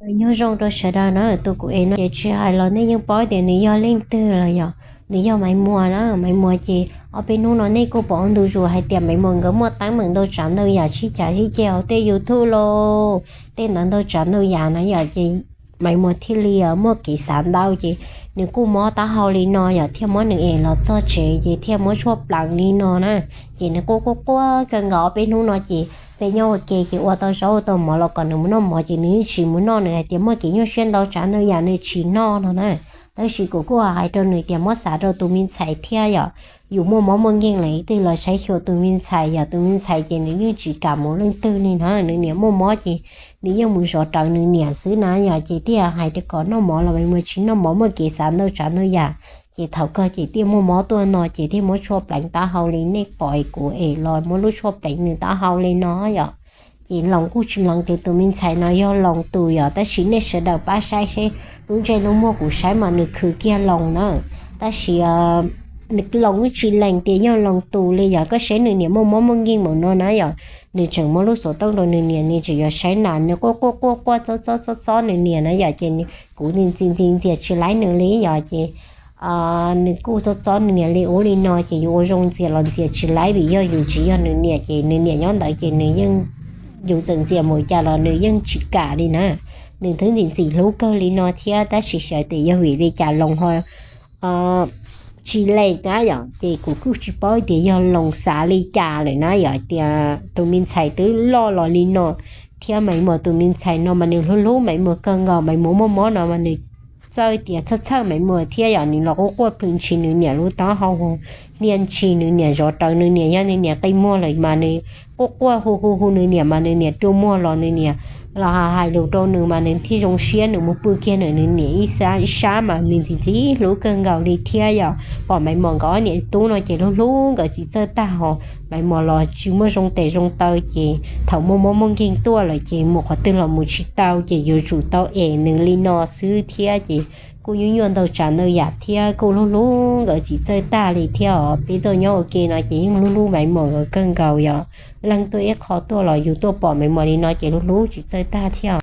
Nyob zoo rau sawv daws na, tus kuv ev no ces tsis hais los nej yeej paub tias nws yog leej twg los yog nws yog Maiv Muas na. Maiv Muas ces ob peb hnub no nej kuj pom ua ntu zus hais tias Maiv Muas nkawd muaj teeb meem ntau tsav ntau yam sib cav sib ceg hauv tej YouTube los tej ntawd ntau tsav ntau yam na yom. Ces Maiv Muas thiaj li muaj kev xav ntau ces nws kuj mob taub hau li no yom, thiaj muab nws ev los txog tsev ces thiaj muab tshuaj pleev li no na. Ces nws quaj quaj quaj kawg nkaus ob peb hnub no ces peb nyob ua ke ces ua tau zaub ua tau mov los kom nws mus noj mov ces nws yeej tsis mus noj, nws hais tias muaj kev nyuaj siab ntau tsav ntau yam nws tsis noj no na. Tab sis kuv kuj hais rau nws tias muab xav rau tus me ntxhais thiab yom, yus muaj mob muaj nkeeg lawm twg los saib xyuas tus me ntxhais yom, tus me ntxhais ces nws yeej tsis kam mus leej twg li na, nws niam muaj mob ces nws yeej mus zov rawv nws niam xwb na yom. Ces thiaj hais tias kom noj mov los Maiv Muas tsis noj mov, muaj kev xav ntau tsav ntau yam. Ces thaum kawg ces thiaj muaj mob tuaj no ces thiaj muab tshuaj pleev taub hau li nej pom kuv ev los muab lub tshuaj pleev nws taub hau li no yom. Ces Loos kuj tsis lees tias tus me ntxhais no yog Loos tus yom, tab sis nej sawv daws pab saib seb lub ntsej lub muag kuv saib mas nws khwv kiag Loos na. Tab sis Loos kuj tsis lees tias yog Loos tus li yom, koj saib nws niam muaj mob muaj nkeeg npaum no na yom, nws tseem muab lub xov tooj rau nws niam, nws tseem yuav saib na, nws quaj quaj quaj quaj txob txob txob txob nws niam na yom. Ces kuv ntxias ntxias ntxias tsis laib nws li yom, ces nws kuj txob txob nws niam li ub li no ces yus ua zoo ntxias los ntxias tsis laib vim yog yus tsis yog nws niam ces nws niam nyob ntawd ces nws yeej, yus txawm ntxias mus cas los nws yeej tsis kam li na. Nws twb ntxim ntxim hlub kawg li no thiab tab sis xyov tias yog vim li cas Loos ho tsis lees na yom. Ces kuv kuj tsis paub tias yog Loos xav li cas lawm na yom, tias tus me ntxhais twb loj los li no thiab Maiv Muas tus me ntxhais no mas nws hlub hlub Maiv Muas kawg nkaus, Maiv Muas muaj mob no mas nws txawj tias txhawj txhawj Maiv Muas thiab yom, nws los quaj quaj plhws ntshis nws niam lub taub hau, niaj ntshis nws niam zov rawv nws niam, yog nws niam qi muag lawm mas nws quaj quaj hu hu hu nws niam mas nws niam rua muag los nws niam los hais lus rau nws mas nws thiaj zoo siab, nws mus pw kiag nws, nws niam ib sab mas nws ntxim ntxim hlub kawg nkaus li thiab yom. Pom Maiv Muas nkawd ob niam tub no ces hlub hlub nkawd tsis txawj tag ho Maiv Muas los tsis muaj zoo tes zoo taw ces thaum muaj mob muaj nkeeg tuaj lawm ces mus qhov twg los mus tsis tau ces yuav tsum tau ev nws li no xwb thiab ces kuj nyuaj nyuaj ntau tsav ntau yam thiab kuj hlub hlub nkawd tsis txawj tag li thiab os. Peb tuaj nyob ua ke no ces yeej hlub hlub Maiv Muas nkawd kawg nkaus yom. Leej tuaj ib qho tuaj los yus tuaj pom Maiv Muas li no ces hlub hlub tsis txawj tag thiab os.